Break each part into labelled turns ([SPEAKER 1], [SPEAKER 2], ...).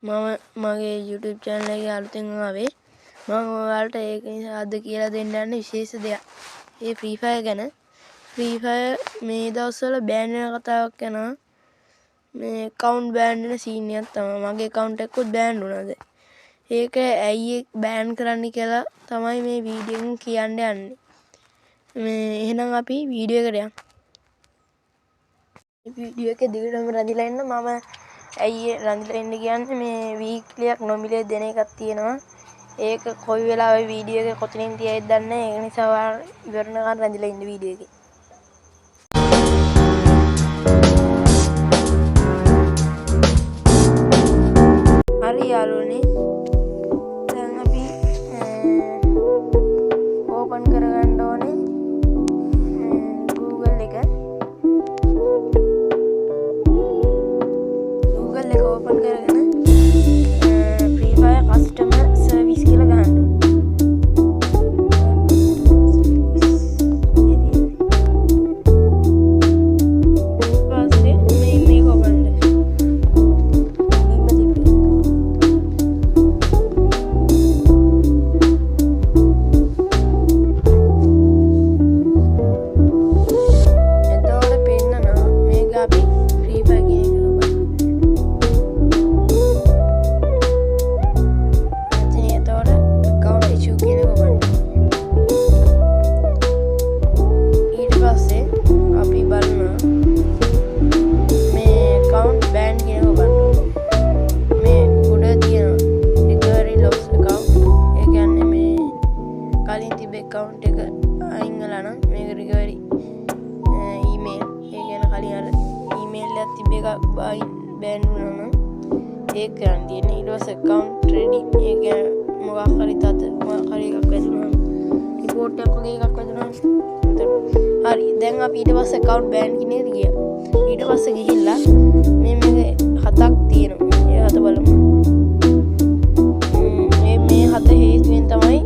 [SPEAKER 1] මම මගේ YouTube channel එකේ අලුතෙන් ආවේ. මම ඔයාලට ඒක නිසා අද කියලා දෙන්න යන්නේ විශේෂ දෙයක්. ඒ Free Fire ගැන. Free Fire මේ දවස්වල බෑන් වෙන කතාවක් යනවා. මේ account ban වෙන සීන් එකක් තමයි. මගේ account එකකුත් බෑන් වුණා දැන්. ඒක ඇයි බෑන් කරන්න කියලා තමයි මේ වීඩියෝ එකෙන් කියන්න යන්නේ. මේ එහෙනම් අපි වීඩියෝ එකට යමු. වීඩියෝ එකේ දිගටම රැඳිලා ඉන්න. මම ඇයි රැඳිලා ඉන්න කියන්නේ මේ වීක්ලි එකක් නොමිලේ දෙන එකක් තියෙනවා. ඒක කොයි වෙලාවෙ වීඩියෝ එකේ කොතනින් තියයිද දන්නේ නැහැ. ඒක නිසා ඔයාලා ඉවර වෙනකන් රැඳිලා ඉන්න වීඩියෝ එකේ. හරි යාළුවනේ, දැන් අපි ඕපන් කරගන්න ඕනේ Google එක. Google එක ඕපන් කරගෙන Free Fire Customer Service කියලා ගහන්න ඕනේ. ඊපස්සේ මේ මේක ඔබන්න. උඩින්ම තිබ්බේ. එතකොට පෙන්නනවා මේක අපි Free Fire කියන එක ඔබන්න. එතන එතකොට account issue කියන එක ඔබන්න. ඊට පස්සේ අපි බලනවා මේ account ban කියන එක ඔබන්න. මේ උඩ තියෙනවා recovery loss account. ඒ කියන්නේ මේ කලින් තිබ්බ account එක අයින් වෙලා නම් මේක recovery email. ඒ කියන්නේ කලින් අර email එකක් තිබ්බ එක බෑන් වුණා නම් ඒක කරන්න තියෙන්නේ. ඊට පස්සේ account ready. ඒ කියන්නේ මොකක් හරි තද මොකක් හරි එකක් වැදුනා නම් රිපෝට් එකක් වගේ එකක් වැදුනා නම් එතකොට හරි. දැන් අපි ඊට පස්සේ account ban කියන එකට ගියා. ඊට පස්සේ ගිහිල්ලා මේ මේක හතක් තියෙනවා. ඒ හත බලමු. මේ මේ හත හේතුවෙන් තමයි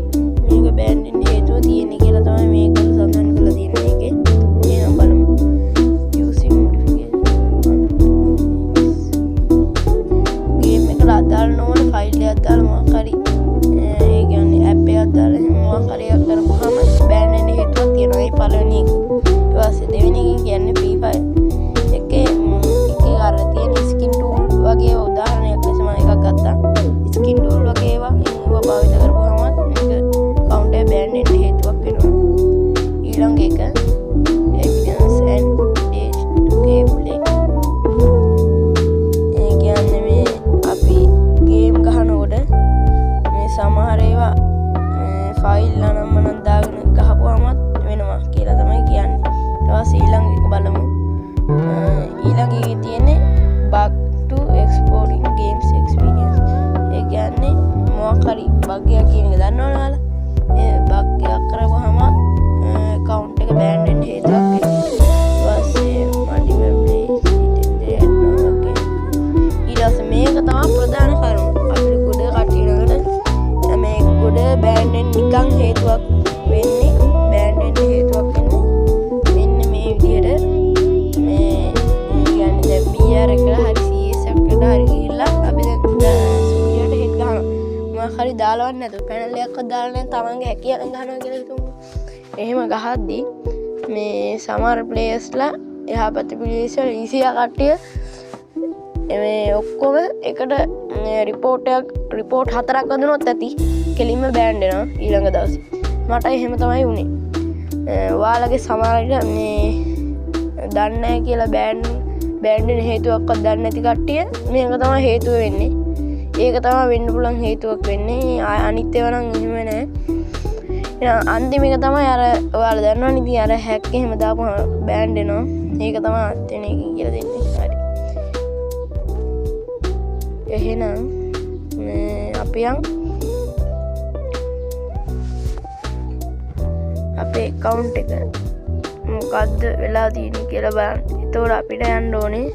[SPEAKER 1] මේක බෑන් වෙන්න හේතුව තියෙන්නේ කියලා තමයි මේක සඳහන් කරලා තියෙන්නේ මේකේ. එහෙනම් බලමු. Using modification game එකට අදාළ නොවන ෆයිල් එකක් දාලා මොකක් හරි ඒ කියන්නේ ඇප් එකක් දාලා එහෙම මොකක් හරි එකක් කරපුවාම බෑන් වෙන්න හේතුවක් තියෙනවා. ඒ පළවෙනි එක. ඊට පස්සේ දෙවෙනි එකෙන් කියන්නේ Free Fire එකේ එකේ අර තියෙන ස්කින් ටූල් වගේ උදාහරණයක් ලෙස මම එකක් ගත්තා. ස්කින් ටූල් වගේ ඒවා ඒවා භාවිත කරපුවාම මේක ඇකවුන්ට් එක බෑන් වෙන්න හේතුවක් වෙනවා. ඊළඟ එක evidence and gameplay. ඒ කියන්නේ මේ අපි ගේම් ගහනකොට මේ සමහර ඒවා මේ ෆයිල් අනම්මනම් දාගෙන ගහපුවාමත් වෙනවා කියලා තමයි කියන්නේ. ඊට පස්සේ ඊළඟ එක බලමු. ඊළඟ එකේ තියෙන්නේ bug to exporting games experience. ඒ කියන්නේ මොකක් හරි බග් එකක් කියන එක දන්නවනේ ඔයාලා. ඒ බග් එකක් කරපුවාම ඇකවුන්ට් එක බෑන් වෙන්න හේතුවක් වෙනවා. ඊට පස්සේ මල්ටිපල් ප්ලේ ඊට පස්සේ මේක තමයි ප්‍රධාන කරුණ. අපිට ගොඩ කට්ටිය ළඟට මේ ගොඩ බෑන් වෙන්න නිකන් හේතුවක් වෙන්නේ, බෑන් වෙන්න හේතුවක් වෙන්නේ මෙන්න මේ විදිහට. මේ කියන්නේ දැන් BR එකට හරි CS එකට හරි ගිහිල්ලා අපි දැන් සූර්යයට හෙඩ් ගහනවා. මොකක් හරි දාලවත් නැතුව පැනල් එකක්වත් දාලා නැහැ, තමන්ගේ හැකියාවෙන් ගහනවා කියලා හිතමුකෝ. එහෙම ගහද්දි මේ සමහර ප්ලේයර්ස්ලා එහා පැත්තේ ප්ලේයර්ස්ලා ඊසියා කට්ටිය මේ ඔක්කොම එකට රිපෝට් එකක් රිපෝට් හතරක් වදුනොත් ඇති කෙලින්ම බෑන් වෙනවා ඊළඟ දවසේ. මට එහෙම තමයි වුනේ. ඔයාලගේ සමහර විට මේ දන්නේ නැහැ කියලා බෑන් බෑන් වෙන හේතුවක්වත් දන්නේ නැති කට්ටිය මේක තමයි හේතුව වෙන්නේ. ඒක තමයි වෙන්න පුළුවන් හේතුවක් වෙන්නේ. අනිත් ඒවා නම් එහෙම නෑ. එහෙනම් අන්තිම එක තමයි අර ඔයාලා දන්නවනේ ඉතින් අර හැක් එහෙම දාපුවම බෑන් වෙනවා. ඒක තමයි අන්තිම එක කියලා දෙන්නේ. හරි. එහෙනම් මේ අපි යන් අපේ ඇකවුන්ට් එක මොකද්ද වෙලා තියෙන්නේ කියලා බලන්න. එතකොට අපිට යන්න ඕනේ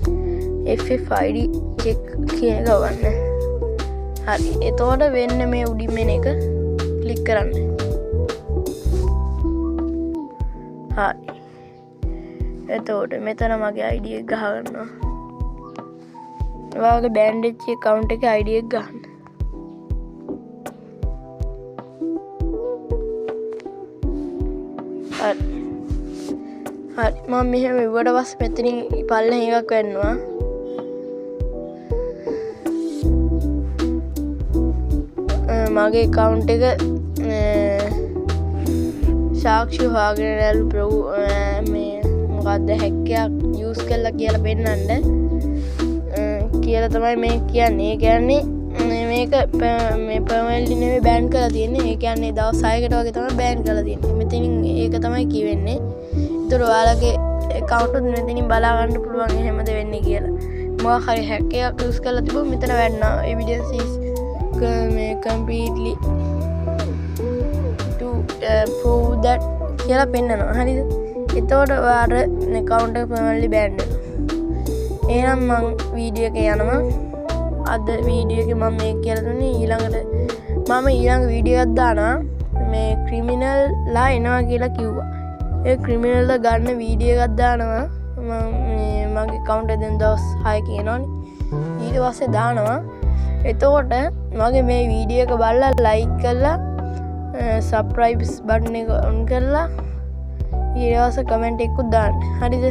[SPEAKER 1] FFID check කියන එක වන්න. හරි. එතකොට වෙන්න මේ උඩින් එන එක ක්ලික් කරන්න. හරි. එතකොට මෙතන මගේ ID එක ගහගන්නවා. ඔයාගේ බෑන් වෙච්ච ඇකවුන්ට් එකේ ID එක ගහන්න. හරි. හරි, මම මෙහෙම ඉව්වට පස්සේ මෙතනින් පල්ලෙන් එකක් වෙන්නවා. මගේ ඇකවුන්ට් එක සාක්ෂි හොයාගෙන යනලු ප්‍රව් මේ මොකද්ද හැක් එකක් යූස් කළා කියලා පෙන්නන්න කියලා තමයි මේ කියන්නේ. ඒ කියන්නේ මේක මේ පර්මනන්ට්ලි නෙමෙයි බෑන් කරලා තියෙන්නේ. ඒ කියන්නේ දවස් 6කට වගේ තමයි බෑන් කරලා තියෙන්නේ. මෙතනින් ඒක තමයි කියවෙන්නේ. ඒතර ඔයාලගේ ඇකවුන්ට් උත් මෙතනින් බලා ගන්න පුළුවන් එහෙමද වෙන්නේ කියලා. මොකක් හරි හැක් එකක් යූස් කරලා තිබුණොත් මෙතන වැටෙනවා. Evidence is මේ completely to prove that කියලා පෙන්නනවා. හරිද? එතකොට ඔයාට ඇකවුන්ට් එක පර්මනන්ට්ලි බෑන් වෙනවා. එහෙනම් මං වීඩියෝ එක යනවා. අද වීඩියෝ එකේ මම මේක කියලා දුන්නේ. ඊළඟට මම ඊළඟ වීඩියෝ එකක් දානවා. මේ ක්‍රිමිනල් ලා එනවා කියලා කිව්වා. ඒ ක්‍රිමිනල් ලා ගන්න වීඩියෝ එකක් දානවා. මම මේ මගේ ඇකවුන්ට් එක දැන් දවස් 6 කියනවනේ. ඊට පස්සේ දානවා. එතකොට මගේ මේ වීඩියෝ එක බලලා ලයික් කරලා සබ්ස්ක්‍රයිබ්ස් බටන් එක ඔන් කරලා ඊට පස්සේ කමෙන්ට් එකකුත් දාන්න. හරිද?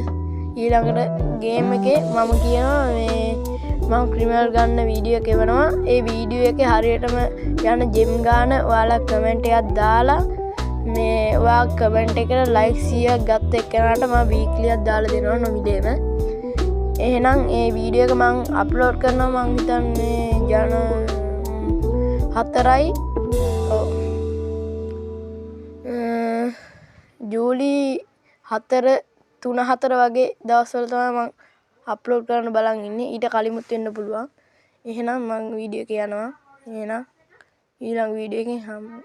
[SPEAKER 1] ඊළඟට ගේම් එකේ මම කියනවා මේ මම ක්‍රිමිනල් ගන්න වීඩියෝ එක එවනවා. ඒ වීඩියෝ එකේ හරියටම යන ජෙම් ගාන ඔයාලා කමෙන්ට් එකක් දාලා මේ ඔයා කමෙන්ට් එකට ලයික් 100ක් ගත්ත එක්කෙනාට මම වීක්ලි එකක් දාලා දෙනවා නොමිලේම. එහෙනම් ඒ වීඩියෝ එක මං අප්ලෝඩ් කරනවා. මං හිතන්නේ ජන 4යි ඔව් ජූලි 4 3 4 වගේ දවස්වල තමයි මං අප්ලෝඩ් කරන්න බලන් ඉන්නේ. ඊට කලිමුත් වෙන්න පුළුවන්. එහෙනම් මං වීඩියෝ එක යනවා. එහෙනම් ඊළඟ වීඩියෝ එකෙන් හමු.